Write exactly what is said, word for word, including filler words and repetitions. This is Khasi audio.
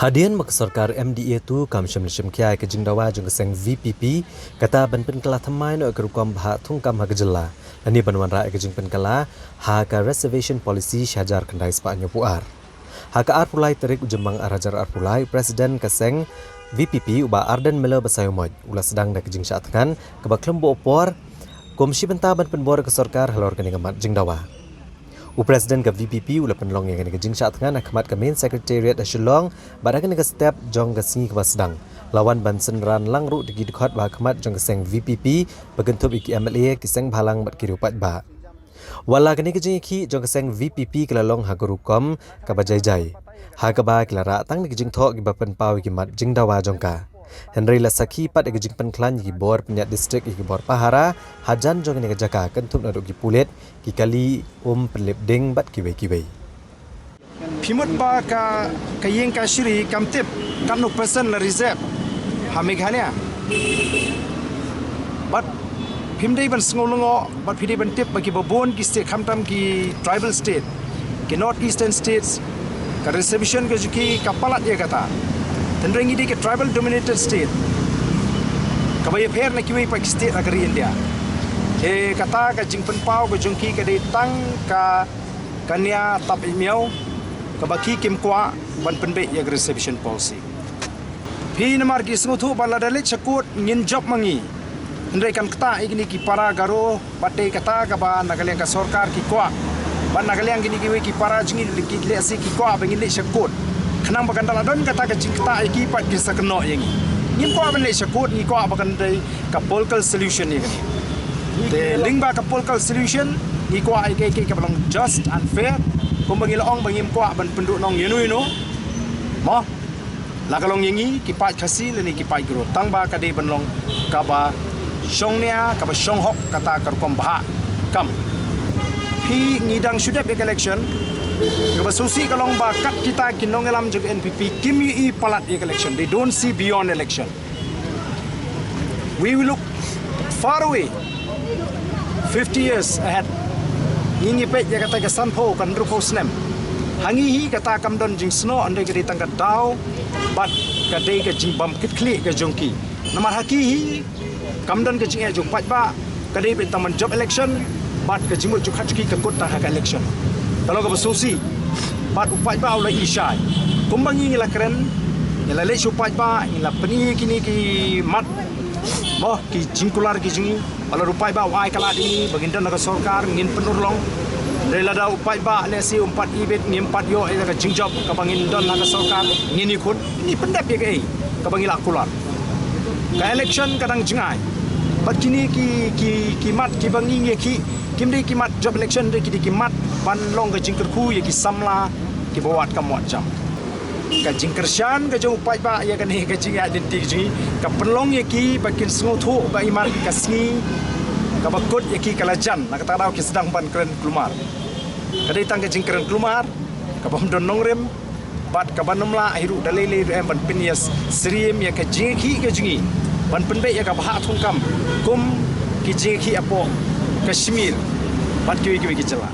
Hadien ba ka sorkar M D A tu kam shym la shim khia ïa ka jingdawa jong ka seng V P P, kata ban pynkylla thymmai noh ïa ka rukom bhah thungkam ha ka jylla, lane ban wanrah ïa ka jingpynkylla ha ka reservation policy shi hajar khyndai spah hynñiewphew ar. Ha ka arphew lai tarik u Jymmang ar hajar arphew lai, u President ka seng V P P, u Bah Ardent Miller Basaiawmoit, u la sdang da ka jingshah thngan kaba khlem buh por kum shi bynta ban pynbor ïa ka sorkar halor kane ka mat jingdawa. U President ka V P P u la pynlong ïa kane ka jingshah thngan ha khmat ka Main Secretariat ha Shillong bad ha kane ka step jong ka sngi kaba sdang la wan ban synran lang ruh da ki dkhot ba ha khmat jong ka seng V P P, ba kynthup ïa ki M L A, ki seng bhalang bad ki riew paidbah. Wat la kane ka jingïakhih jong ka seng V P P ka la long ha ka rukom kaba jai jai, ha kaba ki la rah tang da ki jingthoh kiba pynpaw ïa ki mat jingdawa jong ka. Hynrei la sakhi pat ïa ka jingpynkhlaiñ ïa ki bor pynïaid district, ïa ki bor pahara hajan jong kane ka jaka, kynthup naduh ki pulit, ki kali um pynlip ding bad kiwei kiwei. Phi mut ba ka, ka ïing kashari kam tip katno percent la reserve ha Meghalaya. Bad phim dei ban sngew lyngngoh, bad phi dei ban tip ba kiba bun ki state, khamtam ki tribal state, ki North Eastern states, ka reservation ka jong ki ka palat ïa kata. Hynrei ngi dei ka tribal dominated state kaba ïapher na kiwei pat ki state ha ka ri India. Te kata ka jingpynpaw ka jong ki ka dei tang ka, ka nia tap ïa miaw, kaba ki kim kwah ban pynbeit ïa ka reservation policy. Phi namar ki sngewthuh ba lada leit sha court ngin jop ma ngi. Hynrei kan ktah ïa kine ki para Garo, bad dei kata kaba na ka liang ka sorkar ki kwah, bad na ka liang kine kiwei ki para jong ngi ki lehse ki kwah ba ngin leit sha court. Khnang ba kan da la don kata ka jingktah ïa ki pat kin sa kynnoh ïa ngi. Ngim kwah ban leit sha court, ngi kwah ba kan dei ka political solution ïa kane. Te lyngba ka political solution ngi kwah ïa kaei kaei kaba long just and fair. Kumba ngi la ong ba ngim kwah ban pynduhnong ïano ïano. Mo, la ka long ïa ngi ki paid Khasi lane ki paid Garo, tang ba ka dei ban long kaba shong nia, kaba shong hok, kata ka rukom bhah kam. Phi, ngi dang shu dep ïa ka election. Kaba sngewsih ka long ba kat kita ki nongïalam jong ka N P P kim ïohi palat ïa ka election. They don't see beyond election. We will look far away, fifty years ahead. Ngi, ngi peit ïa kata ka sanphew, ka hynriewphew snem. Ha ngi hi kata kam don jingsnoh, hynrei ka dei tang ka daw bad ka dei ka jingbam kit khlieh ka jong ki. Namar ha ki hi kam don ka jingeh jong u paidbah, ka dei beit tang ban jop election, bad ka jingmut jingpyrkhat jong ki ka kut tang ha ka election. Ka long kaba sngewsih. Bad u paidbah u la i shai. Kumba ngi, ngi la kren, ngi la leit sha u paidbah, ngi la pyni kine ki mat, mo, ki jingkular ki jong ngi. Ba lada u paidbah u ai ka lad ïa ngi ba ngin don ha ka sorkar, ngin pynurlong. Hynrei lada u paidbah lehse um pat ibit, ngim pat ïoh ïa ka jingjop kaba ngin don ha ka sorkar, ngin ïakhun, ngi pyndep ïa kaei kaba ngi la kular. Ka election ka dang jngai. Bad kine ki, ki, ki mat kiba ngi ïakhih kim dei ki mat jop election, dei ki dei ki mat ban long ka jingkyrkhu ïa ki samla kiba wad kam wad jam. Ka jingkyrshan ka jong u paidbah ïa kane ka jingïaid lynti ka jong ngi ka pynlong ïa ki ba kin sngewthuh ba imat ka sngi kaba kut ïa ki ka la jan, na kata ka daw ki sdang ban kren kulmar. Ka dei tang ka jingkren kulmar kabym don nongrim, bad kaba nym lah hi ruh da lei lei ruh em ban pynïasyriem ïa ka jingïakhih ka jong ngi ban pynbeit ïa ka bhah thungkam kum ki jingïakhih hapoh Kashmir bad kiwei kiwei ki jylla.